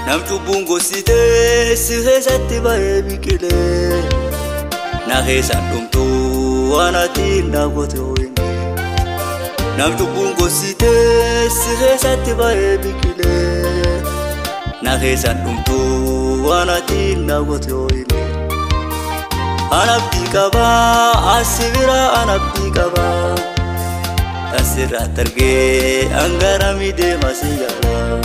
Nam cubbuun gorsitee si keessatti ba'ee biqilee. Na keessaan dhumtuu waan ati na goote hoo'ine. Nam cubbuun gorsitee si keessatti ba'ee biqilee. Na keessaan dhumtuu waan ati na goote hoo'ine. Anabdii qabaa asi bira anabdii qabaa. Asirratti argee hangarami deema si jaalaa.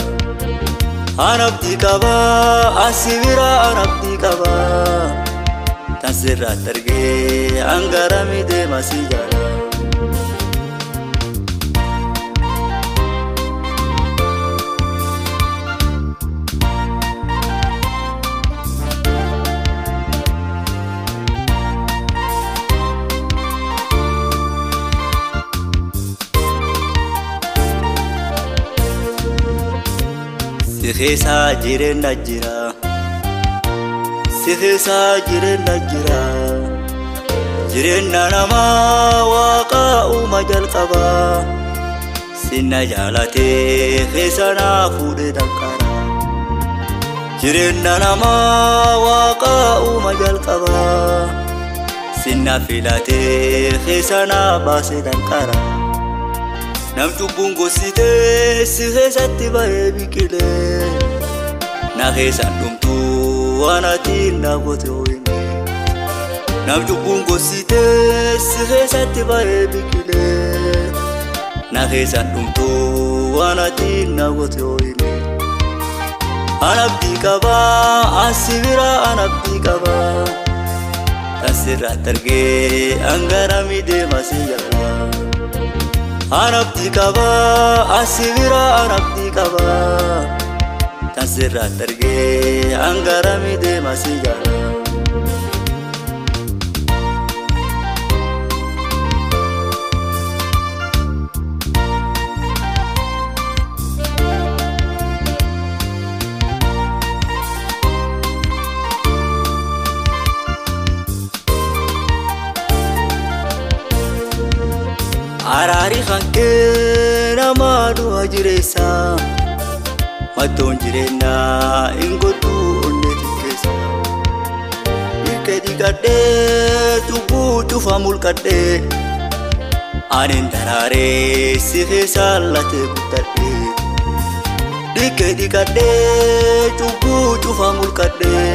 Anabdii qabaa asi bira anabdii qabaa. Asirratti argee hangarami deema si jaalaa. Si keessa jireenya jira, si keessa jireenya jira, jireenya namaa waaqa uuma jalqaba, sinna jaalatee keessa na fuudhee danqara. Jireenya namaa waaqa uuma jalqaba, sinna filatee keessa na baasee danqara. Nam cubbuun gorsitee si keessatti ba'ee biqilee. Na keessaan dhumtuu waan ati na goote hoo'ine. Nam cubbuun gorsitee si keessatti ba'ee biqilee. Na keessaan dhumtuu waan ati na goote hoo'ine. Anabdii qabaa asi bira anabdii qabaa. Asirratti argee hangarami deema si jaalaa. Anabdii qabaa asi bira anabdii qabaa. Asirratti argee hangarami deema si jaalaa. Araari kan kee nama du'a jireessa, maddoon jireenyaa hin godhu onnee xiqqeessa. Ilkee dhiqadhee cubbuu cufa mulqadhee, ani daraaree si keessa latee guddadhee. Ilkee dhiqadhee cubbuu cufa mulqadhee,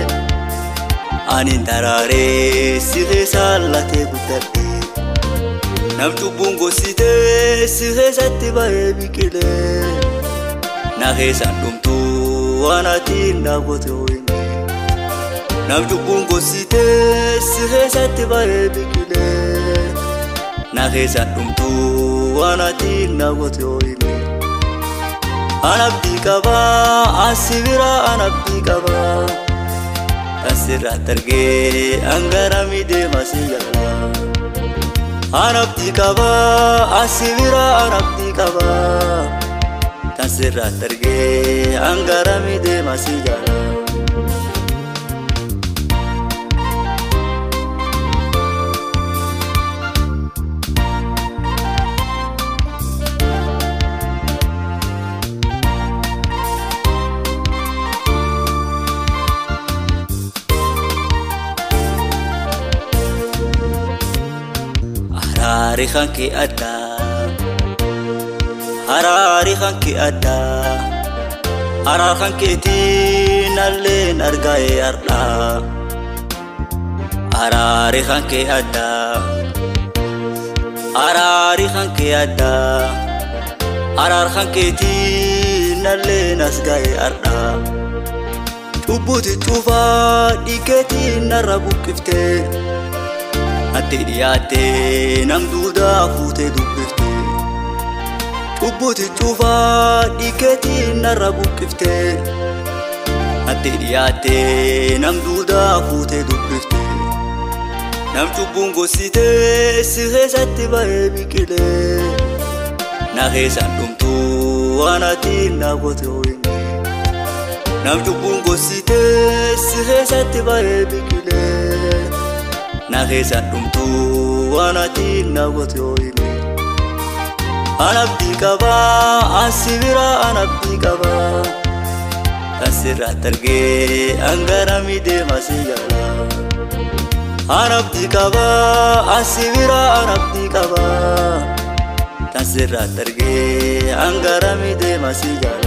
ani daraaree si keessa latee guddadhee. Nam cubbuun gorsitee si keessatti ba'ee biqilee. Na keessaan dhumtuu waan ati na goote hoo'ine. Nam cubbuun gorsitee si keessatti ba'ee biqilee. Na keessaan dhumtuu waan ati na goote hoo'ine. Anabdii qabaa asi bira anabdii qabaa. Asirratti argee hangarami deema si jaalaa. Anabdii qabaa asi bira anabdii qabaa. Asirratti argee hangarami deema si jaalaa. Araari kan kee addaa, araari kan kee addaa, araar kan keetiin alleen argaa'ee har'aa. Araari kan kee addaa, araari kan kee addaa, araar kan keetiin alleen as gaa'ee har'aa. Cubbuuti cufaa dhiikeetiin narra buqqiftee. Ati dhiyaatee nam duudaa fuutee dubbiftee. Cubbuuti cufaa dhiikeetiin narra buqqiftee. Ati dhiyaatee nam duudaa fuutee dubbiftee. Nam cubbuun gorsitee si keessatti ba'ee biqilee. Na keessaan dhumtuu waan ati na goote hoo'ine. Nam cubbuun gorsitee si keessatti ba'ee biqilee. Na keessaan dhumtuu waan ati na goote hoo'ine. Anabdii qabaa asi bira anabdii qabaa. Tan sirratti argee hangarami deema si jaala. Anabdii qaba asi bira anabdii qaba. Tan sirratti argee hangarami deema si jaala.